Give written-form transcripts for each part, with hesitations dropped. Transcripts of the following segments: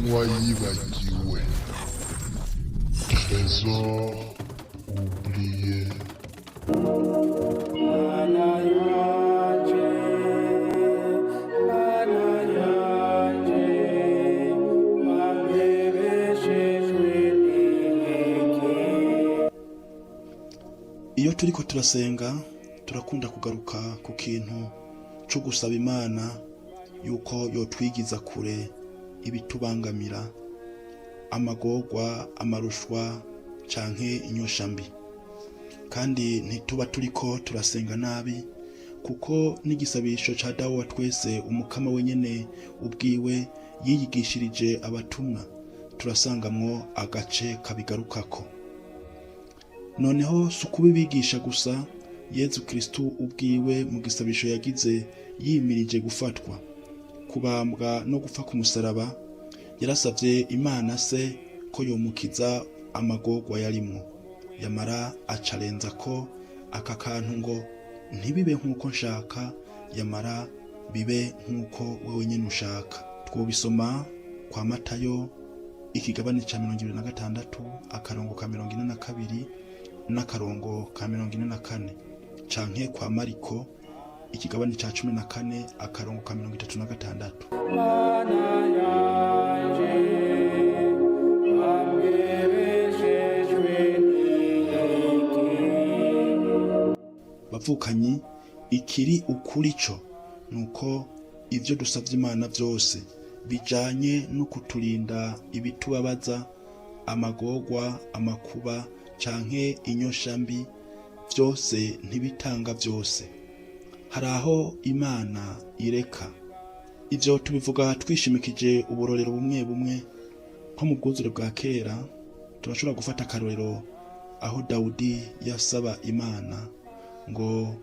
N'uwayibagiwe. Trésor oublié. Mana yanje, Mana yanje, wambebeshejwe n'iki? Iyo turiko turasenga, turakunda kugaruka ku kintu co gusaba Imana yuko yotwigiza kure ibitubangamira, amagorwa, amarushwa canke inyosha mbi. Kandi ntituba turiko turasenga nabi, kuko n'igisabisho ca Dawe wa twese Umukama wenyene ubwiwe yiyigishirije abatumwa, turasangamwo agace kabigarukako. Noneho si ukubibigisha gusa, Yezu Kristu ubwiwe mu gisabisho yagize yimirije gufatwa, kubambwa no gupfa ku musaraba, yarasavye Imana Se ko yomukiza amagorwa yarimwo. Yamara acarenza ko aka kantu ngo: "Ntibibe nk'uko nshaka, yamara bibe nk'uko wewe nyene ushaka." Twobisoma kwa Matayo, ikigabane ca 26, akarongo ka 42 n'akarongo ka 44, canke kwa Mariko, ikigabane ca 14, akarongo ka 36. Mana yanje, wambebeshejwe n'iki? Bavukanyi, ikiri ukuri co nuko ivyo dusavye Imana vyose bijanye no kuturinda ibitubabaza, amagorwa, amakuba canke inyosha mbi, vyose ntibitanga vyose. Hari aho Imana ireka. Ivyo tubivuga twishimikije uburorero bumwe bumwe. Nko mu bwuzure bwa kera, turashobora gufata akarorero aho Dawudi yasaba Imana ngo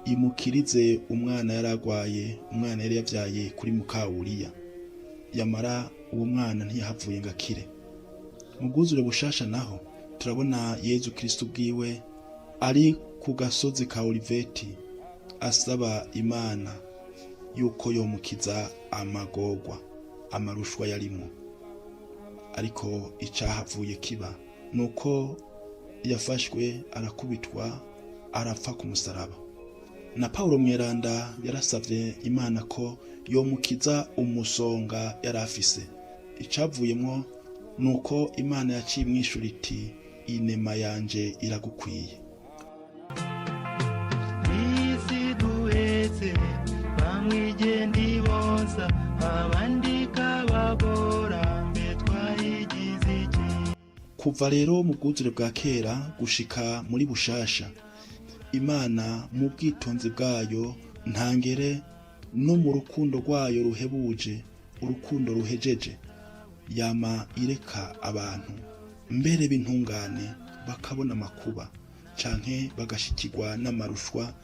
imukirize umwana yari agwaye, umwana yari yavyaye kuri mukawuriya. Yamara uwo mwana ntiyahavuye ngo akire. Mu bwuzure bushasha naho, turabona Yezu Kristo ubwiwe ari ku gasozi ka Oliveti asaba Imana yuko yomukiza amagorwa, amarushwa yarimwo. Ariko icahavuye kiba nuko yafashwe, arakubitwa, arapfa ku musaraba. Na Paulo Mweranda yarasavye Imana ko yomukiza umusonga yari afise. Icavuyemwo nuko Imana yaciye imwishura iti: "Inema yanje iragukwiye." Isi duhetse, bamwe igenda ibonsa, abandi ikabagora, mbe twayigize iki? Kuva rero mu bwuzure bwa kera gushika muri bushasha, Imana mu bwitonzi bwayo ntangere no mu rukundo rwayo ruhebuje, urukundo ruhejeje, yama ireka abantu mbere b'intungane bakabona amakuba canke bagashikirwa n'amarushwa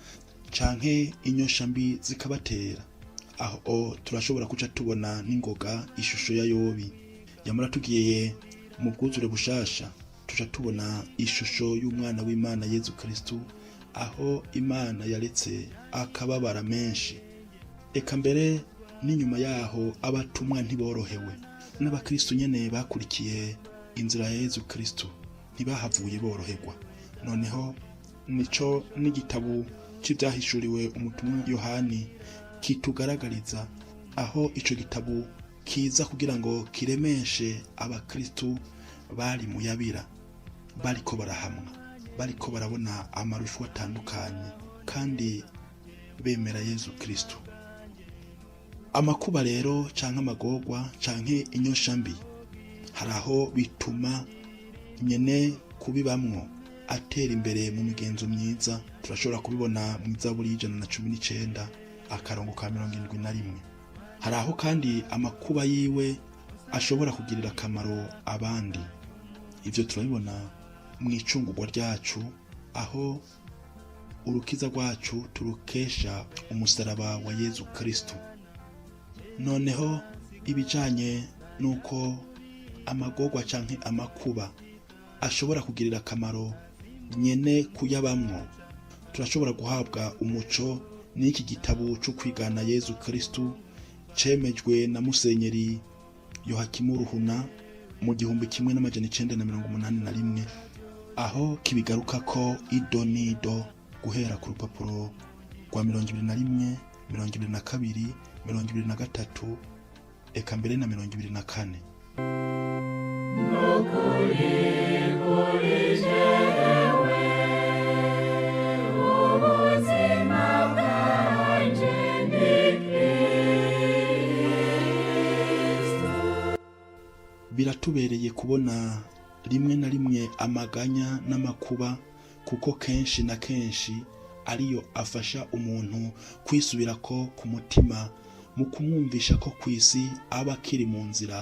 canke inyosha mbi zikabatera. Aho turashobora kuca tubona n'ingoga ishusho ya Yobi. Yamara tugiye mu bwuzure bushasha, tuca tubona ishusho y'umwana w'Imana Yezu Kristu, aho Imana yaretse akababara menshi. Eka mbere n'inyuma yaho abatumwa ntiborohewe, n'abakristu nyene bakurikiye inzira ya Yezu Kristu ntibahavuye boroherwa. Noneho nico n'igitabo c'ivyahishuriwe umutumwa Yohani kitugaragariza, aho ico gitabo kiza kugira ngo kiremeshe abakristu bari muyabira, bariko barahamwa, bariko barabona amarushwa atandukanye kandi bemera Yezu Kristu. Amakuba rero canke amagorwa canke inyosha mbi, hari aho bituma nyene kubibamwo atera imbere mu migenzo myiza. Turashobora kubibona mu Izaburi y'119, akarongo ka 71. Hari aho kandi amakuba yiwe ashobora kugirira akamaro abandi. Ivyo turabibona mu icungurwa ryacu, aho urukiza rwacu turukesha umusaraba wa Yezu Kristu. Noneho ibijanye n'uko amagorwa canke amakuba ashobora kugirira akamaro nyene kuyabamwo, turashobora guhabwa umuco n'iki gitabo cyo kwigana Yezu Kristu cemejwe na Musenyeri Yohakimu Ruhuna mu 1981, aho kibigaruka ko ido nido guhera ku rupapuro rwa 21, 22, 23, eka mbere na 24. Ubuzima bwanje ni Kristo. Biratubereye kubona rimwe na rimwe amaganya n'amakuba, kuko kenshi na kenshi ariyo afasha umuntu kwisubirako ku mutima mu kumwumvisha ko ku isi aba akiri mu nzira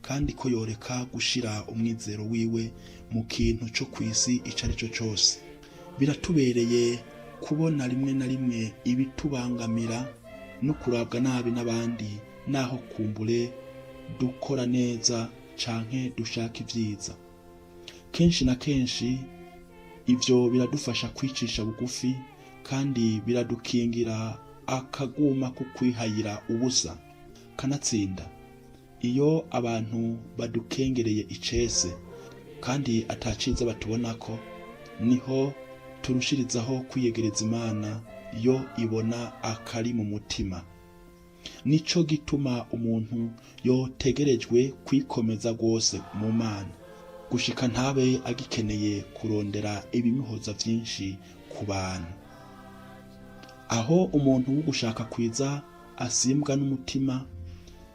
kandi ko yoreka gushira umwizero wiwe mu kintu co ku isi ico ari cyo cyose. Biratubereye kubona rimwe na rimwe ibitubangamira no kurabwa nabi n'abandi, naho kumbure dukora neza canke dushaka ivyiza. Kenshi na kenshi ivyo biradufasha kwicisha bugufi kandi biradukingira akaguma ko kwihayira ubusa. Kanatsinda iyo abantu badukengereye icese kandi ataciza batubonako, niho turushirizaho kwiyegereza Imana, yo ibona akari mu mutima. Nico gituma umuntu yotegerejwe kwikomeza rwose mu Mana gushika ntabe agikeneye kurondera ibimuhoza vyinshi ku bantu. Aho umuntu w'ugushaka kwiza asimbwa n'umutima,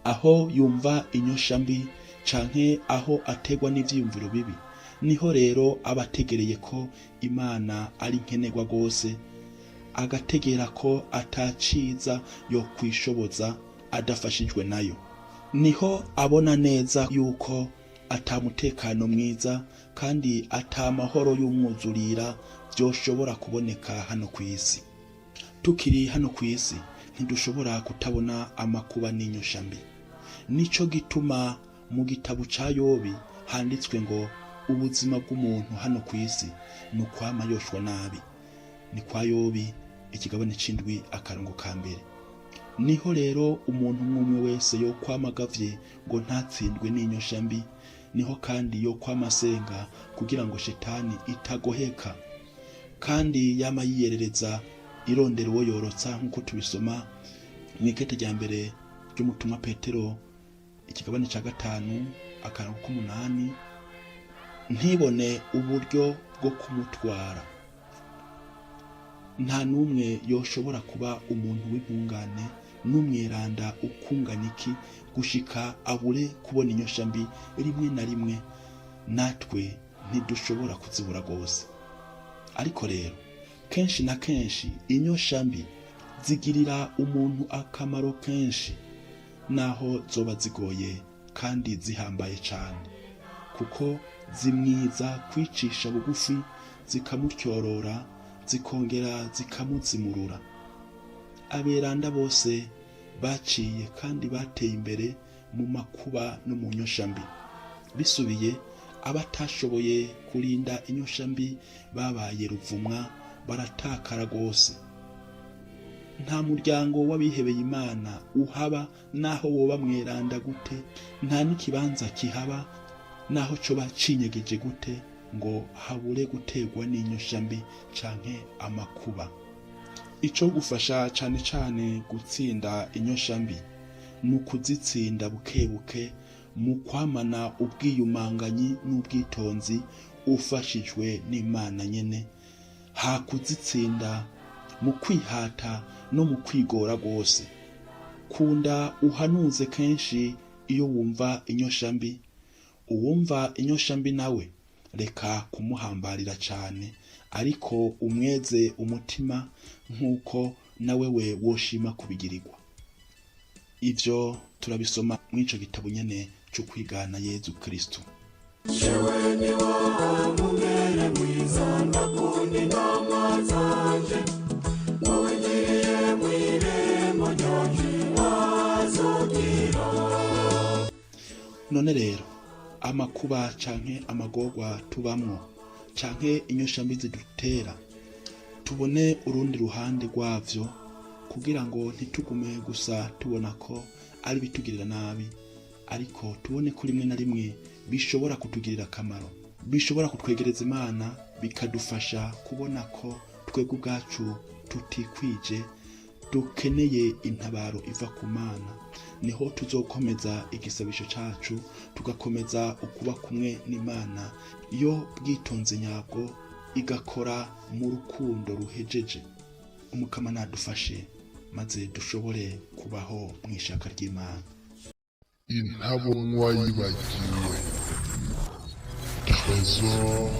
aho yumva inyosha mbi canke aho ategwa n'ivyiyumviro bibi, niho rero aba ategereye ko Imana ari nkenerwa rwose, agategera ko ataciza yo kwishoboza adafashijwe nayo. Niho abona neza yuko ata mutekano mwiza kandi ata mahoro y'umwuzurira vyoshobora kuboneka hano ku isi. Tukiri hano ku isi ntidushobora kutabona amakuba n'inyosha mbi. Nico gituma mu gitabo ca Yobi handitswe ngo ubuzima bw'umuntu hano ku isi ni ukwama yoshwa nabi. Ni kwa Yobi ikigabane c'indwi akarongo ka mbere. Niho rero umuntu umwe wese yokwama agavye ngo ntatsindwe n'inyosha mbi, niho kandi yokwama asenga kugira ngo shetani itagoheka, kandi yama yiyerereza irondera uwo yorotsa, nk'uko tubisoma mw'ikete rya mbere ry'umutumwa Petero ikigabane ca 5 akarongo k'umunani, ntibone uburyo bwo kumutwara. Nta n'umwe yoshobora kuba umuntu w'intungane n'umweranda ukungana iki gushika abure kubona inyosha mbi rimwe na rimwe, natwe ntidushobora kuzibura rwose. Ariko rero kenshi na kenshi inyosha mbi zigirira umuntu akamaro kenshi, naho zoba zigoye kandi zihambaye cane, kuko zimwiza kwicisha bugufi, zikamutyorora, zikongera zikamuzimurura. Aberanda bose baciye kandi bateye imbere mu makuba no mu nyosha mbi. Bisubiye, abatashoboye kurinda inyosha mbi babaye ruvumwa, baratakara rwose. Nta muryango w'abihebeye Imana uhaba naho woba mweranda gute, nta n'ikibanza kihaba naho coba cinyegeje gute ngo habure gutegwa n'inyosha mbi canke amakuba. Ico gufasha cane cane gutsinda inyosha mbi ni ukuzitsinda bukebuke mu kwamana ubwiyumanganyi n'ubwitonzi ufashijwe n'Imana nyene, ha kuzitsinda mu kwihata no mu kwigora rwose. Kunda uhanuze kenshi iyo wumva inyosha mbi. Uwumva inyosha mbi nawe reka kumuhambarira cane, ariko umweze umutima nk'uko nawe we woshima kubigirirwa. Ivyo turabisoma mw'ico gitabo nyene co kwigana Yezu Kristo. Jewe ni wa mungere mwiza, ndakunda intama zanje, wowe ngiriye mw'irembo ryanje wazogira. None rero amakuba canke amagorwa tubamwo canke inyosha mbi zidutera, tubone urundi ruhande rwavyo, Kugira ngo ntitugume gusa tubona ko ari ibitugirira nabi, ariko tubone ko rimwe na rimwe bishobora kutugirira akamaro, bishobora kutwegereza Imana, bikadufasha kubona ko twebwe ubwacu tutikwije, dukeneye intabaro iva ku Mana. Niho tuzokomeza igisabisho cacu, tugakomeza ukuba kumwe n'Imana iyo bwitonze nyabwo, igakora mu rukundo ruhejeje. Umukama nadufashe maze dushobore kubaho mu ishaka ry'Imana. Intabonwa yibagiwe. Trésor.